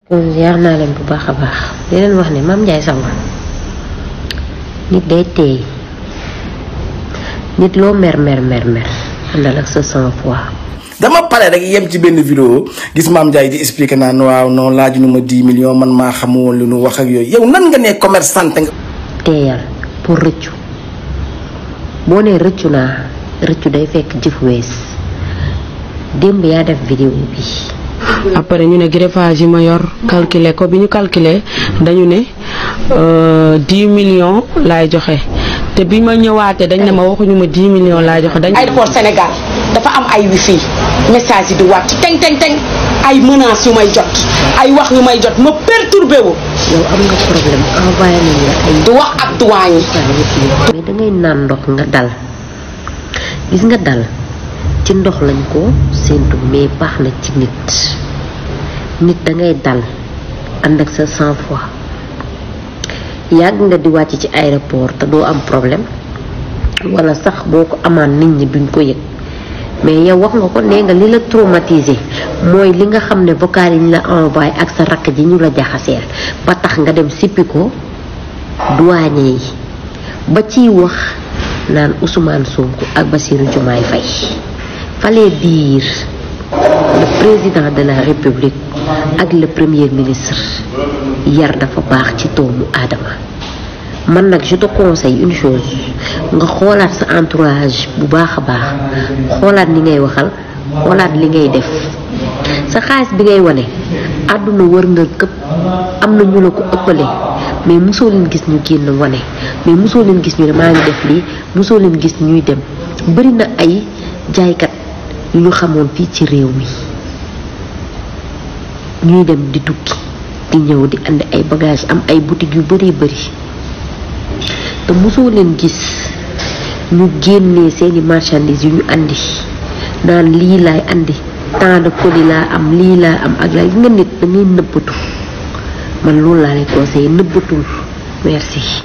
kon ziar naa leen bu baax a baax di leen wax ne Mame Ndiaye Savon nit day teey nit loo mer àndal ak sa sang-froid. dama pare rek yem ci benn vidéo gis Mame Ndiaye di expliquer naan waaw non laaju nu ma 10 millions man maa xamu woon lu nu wax ak yooyu yow nan nga ne commerçante nga. teeyal pour rëccu boo nee rëccu naa rëccu day fekk jëf wees démb yaa def vidéo bi. après ñu ne greffage yi ma yor calculer ko bi ñu calculer dañu ne 10 millions laay joxe te bi ma ñëwaatee dañ ne ma waxuñu ma 10 millions laay joxe. aéroport Sénégal dafa am ay wifi message yi di wàcc teng ay menaces yu may jot ay wax yu may jot ma perturbé wu. yow am nga problème envoyé nañ la ay. di wax ak douane yi. mais da ngay naan ndox nga dal gis nga dal ci ndox lañ ko séntu mais baax na ci nit da ngay dal ànd ak sa sang-froid yàgg nga di wàcc ci aéroport te doo am problème wala sax boo ko amaan nit ñi duñ ko yëg mais yow wax nga ko nee nga li la traumatisé mooy li nga xam ne vocal yi ñu la envoyé ak sa rakk ji ñu la jaxaseel ba tax nga dem sippi ko douanier yi ba ciy wax naan Ousmane Sonko ak Bassirou Diomaye Faye fallait dire le président de la République ak le premier ministre yar dafa baax ci doomu aadama man nag je te conseille une chose nga xoolaat sa entourage bu baax a baax xoolaat ni ngay waxal xoolaat li ngay def sa xaalis bi ngay wane àdduna wër nga këpp am na ñu la ko ëppale mais mosoo leen gis ñu génn wane mais mosoo leen gis ñu ne maa ngi def lii mosoo leen gis ñuy dem bari na ay jaaykat yu ñu xamoon fii ci réew mi ñuy dem di tukki di ñëw di andi ay bagage am ay boutique yu bari te mosoo leen gis ñu génnee seeni marchandises yu ñu andi naan lii laay andi tant de colis laa am lii laa am ak laa nga nit da ngay nëbbatu man loolu laa lay conseillé nëbbatul merci.